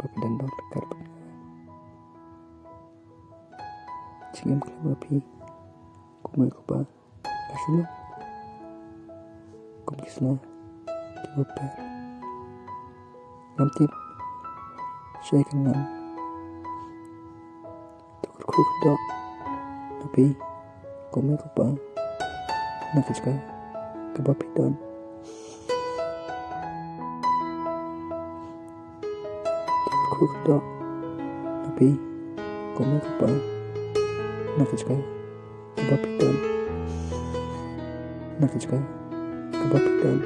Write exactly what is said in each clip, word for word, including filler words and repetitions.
ba phi don don ryngkat bad nga. Jingim khlem ïa phi, ko mei ko pa, ka shu long kum ki sla kiba per. Ngam tip shaei kan nang. To kyrkhu kyrdoh na phi, ko mei ko pa, na ka jaka kaba phi don. To kyrkhu kyrdoh na phi, ko mei ko pa, na ka jaka kaba phi don. Na ka jaka kaba phi don.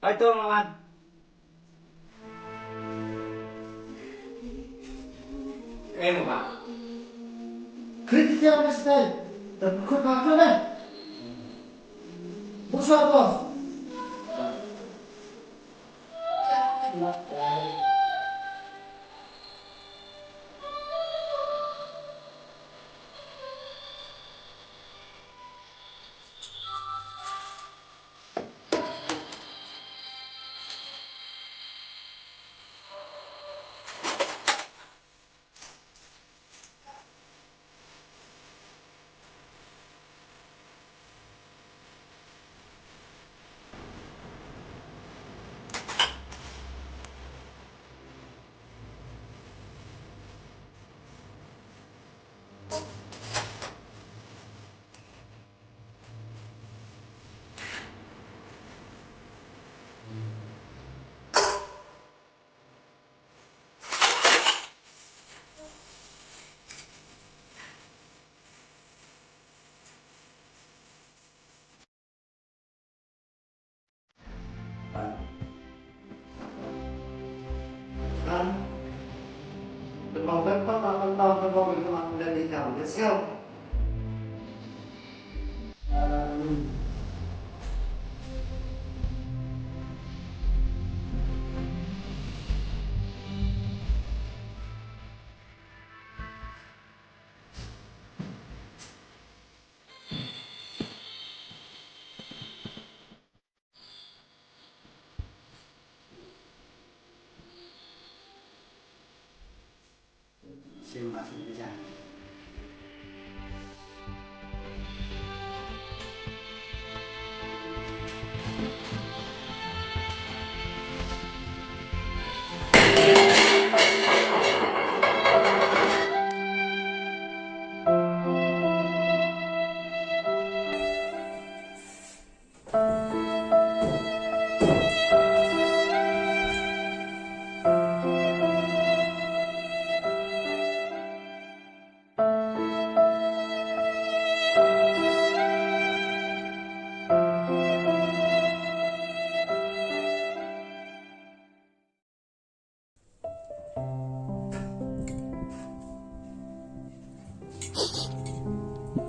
Hai to, Maman. Eh, Maman. Kritik ya, Mister. Tapi kau tak apa, kan? Bos apa?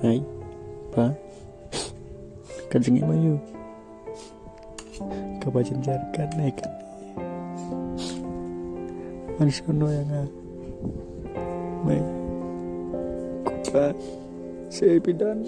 Ai, pa, ka jingim aïu kaba jynjar kane kane. Ngan shano ïa nga. Mei, ko pa, shaei phi don?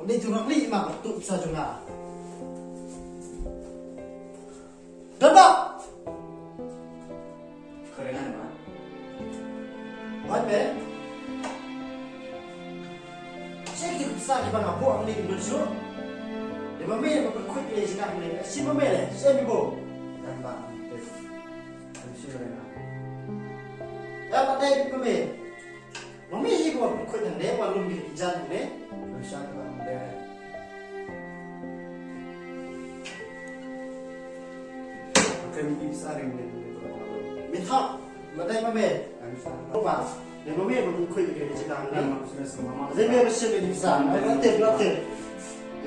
Ni tu nak li ma tu sa jong nga. Dapat. Kerengan ma. Wan be. Shen ki pisa ki ba nga buh hangne ki dun shuh. Dei ma me ba pynkhwit ïa ka jingkah hangne. Shen ma me le, shen mi bo. Dan ba. Am shu rena. Ïa ba dei ma me. Ma me hi ko ba pynkhwit hangne, ba lum ki jan hangne. Pynshah ka ba me. Ka mi ip sa ring ne ne. Mi thap, ma dei ma me. Rupa, ne ma me ba pynkhwit ïa ka jingkah hangne. Dei me ba shim ïa ka jingkah. Ai, la tip, la tip.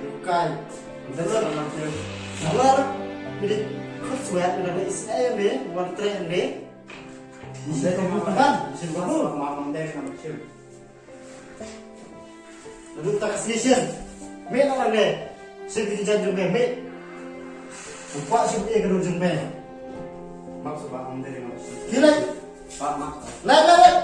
Rukai. Dei la tip. Dei la tip. Mi dei khut swet, mi dei is ai me, wan tre hangne. Dei ka bukan, shim ka bu. Mama dei ka shim. Lalu tak station. Me na lang deh. Station jong me, me. Kwah shu pie ka dur jong me. Map sa ba, am dei map. Ki lai. Ba map sa. Lai, lai, lai.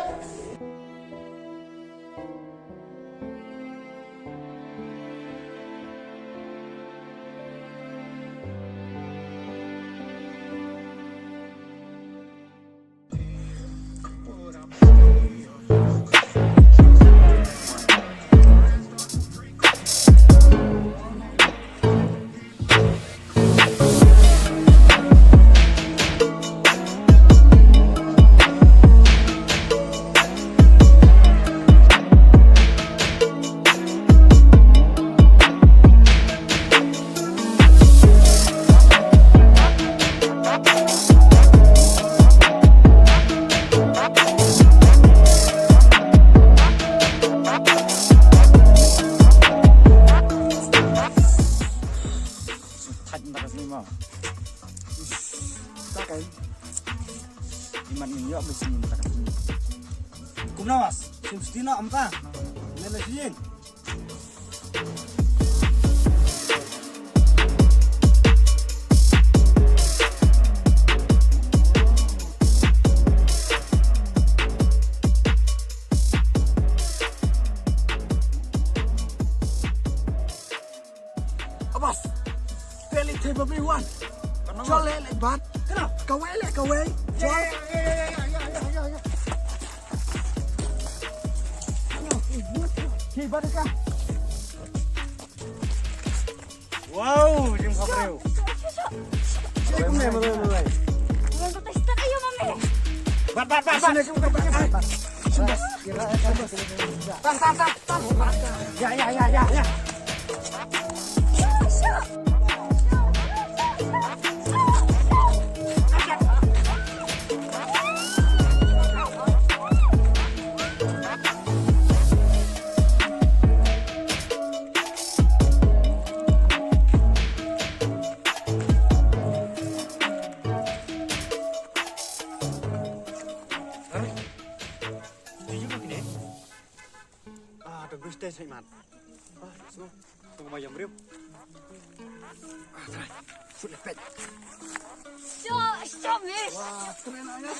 Thait nda ka sngi mo. Ta kai. Imat ngin ïoh bisi nda ka sngi. Kumno mas? Sim stina amta. Lele sijin. Abas. Peli te babi wan. Chole le bat. Kawei le kawei. Chol. Ki bat ka. Wow, jingkhabriew. Cek kumne, malai, malai. Yang tu testet ayo mami. Bat, bat, bat, bat. Sini, sini, sini, sini. Tar, tar, tar, tar. Ya, ya, ya, ya, ya. Ah, da bris te sai mat. Ah, so, so ma yam riu. Ah, trai. Sut le pet. Sho, sho, miss. Wah, trai na ya.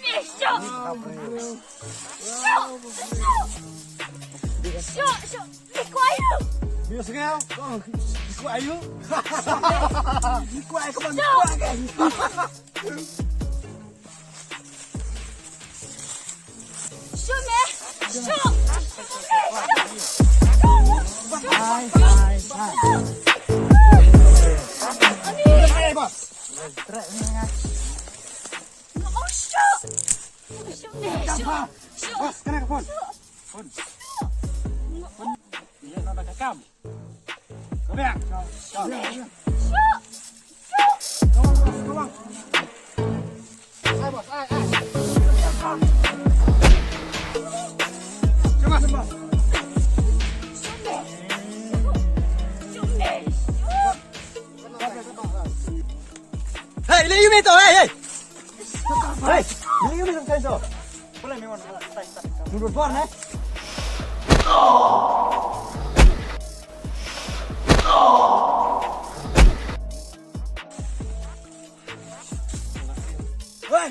Miss, sho. Sho, sho. Sho, sho. Miss, who are you? Miss, girl. Oh, who are you? Who are you? Come on, who are you? Shoot me! Shoot! Shoot me! Shoot! Shoot! Shoot! Ani! Oh, shoot! Shoot me! Shoot! Shoot! Shoot! Shoot! Shoot! Shoot! Shoot! Shoot! Ai, boss, ai, ai. Shoot me! Shoot me! Shoot! Hey, ila ïa me to, hey, hey. Hey, ila ïa me to, hey, to. Number four, ne? Hey,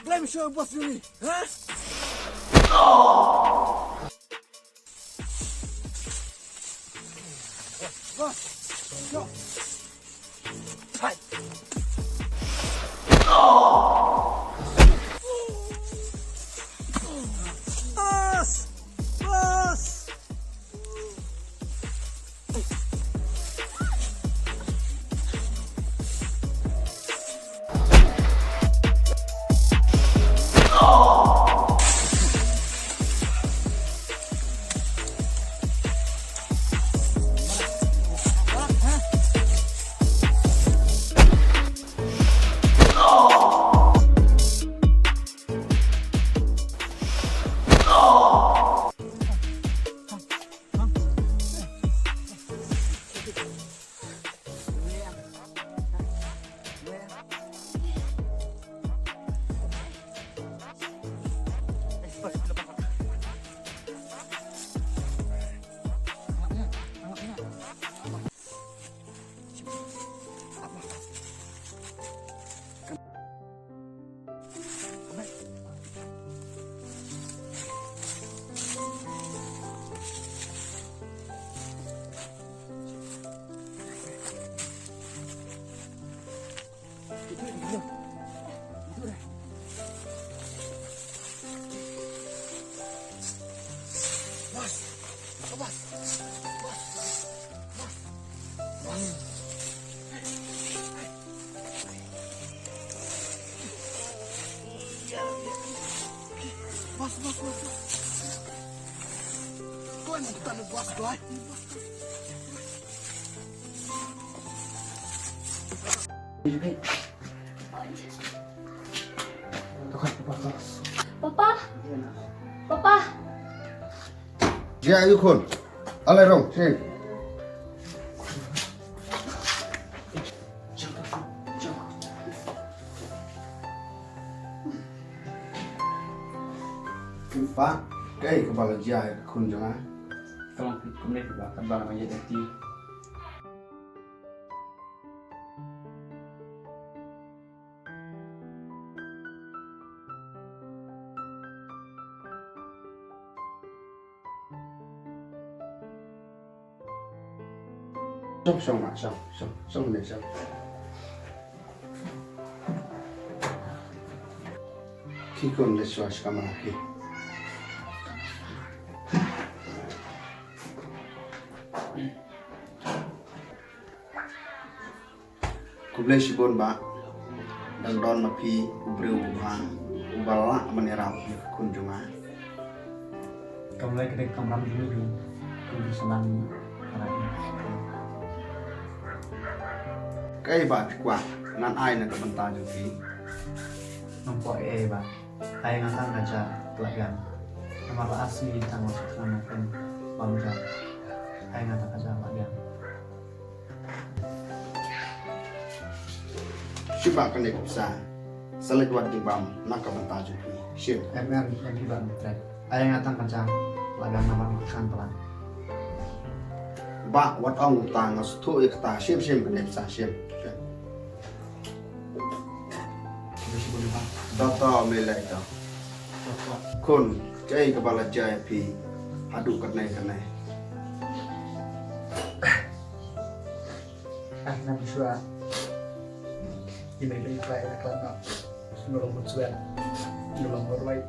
blame show boss Yuri, huh? Papa. Papa. Jia ïa u khun. Ale rong, sing. Pa, kaei kaba la jia ïa ka khun jong nga? Ka long kumne, Pa, katba nga ïaid lynti. Shong, shong, ma, shong, shong, shong ne, shong. Khie khun leit shuwa sha kamra khie. Khublei shibun bah, dang don ma phi u briew uba, uba lah ban ïarap ïa ka khun jong nga. Kam lei ka dei ka kamram jong ngi, ka dei ka shnong Narain. Kaei bah phi kwah ngan ai na ka bynta jong phi? Ngam kwah ei ei bah. Ai nga tang ka jaka la ïam. Namar la ar sngi tang la shu thngan na pdeng bam ja. Ai nga tang ka jaka la ïam. Shim bah kane ka pisa. Sa leit wad jingbam na ka bynta jong phi. Shim. Em em em phi bah, em treh. Ai nga tang ka jaka la ïam namar nga thngan palat. Bah wat ong tang, nga sngewthuh ïa kata. Shim shim kane ka pisa, shim. Shim. Doctor, me leh to. Khun, kaei kaba la jia ïa phi haduh katne katne? Ah, ngam shuwa. Ine dei klai la klan no. Nulung mut swen. Nulung mut wai.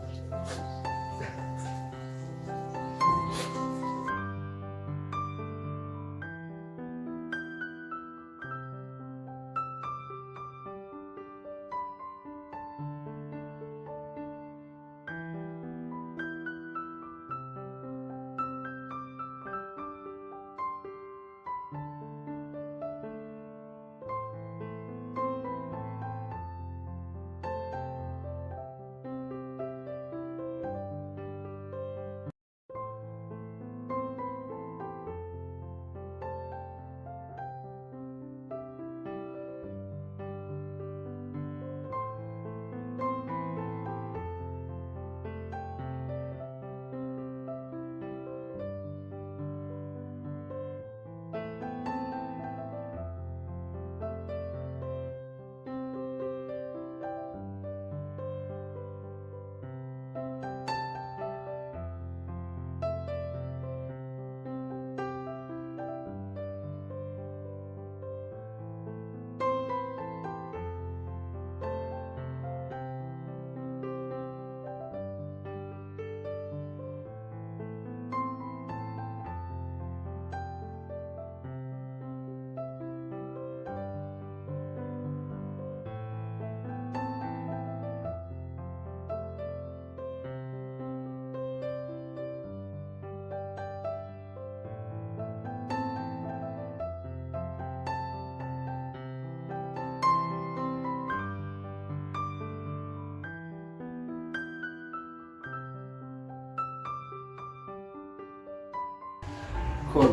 Khun,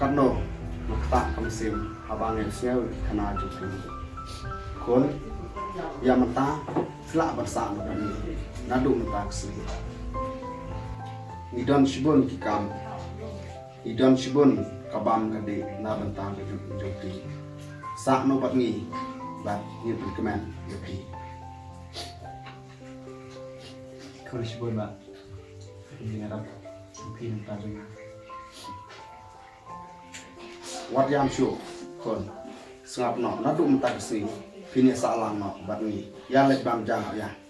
katno nga ktah ka mynsiem haba nga ïohsngew ïa ki khana jong phi. Khun, ïa mynta phi lah ban sah noh bad ngi naduh mynta ka sngi. Ngi don shibun ki kam, ngi don shibun ka bam ka dih na bynta ka juk ka jong phi. Sah noh bad ngi bad ngin pynkmen ïa phi. Khublei shibun bah. Wat ïam shuh khun. Sngap noh, naduh mynta ka sngi phin ïa sah lang noh bad ngi. Ïa leit bam ja ïa.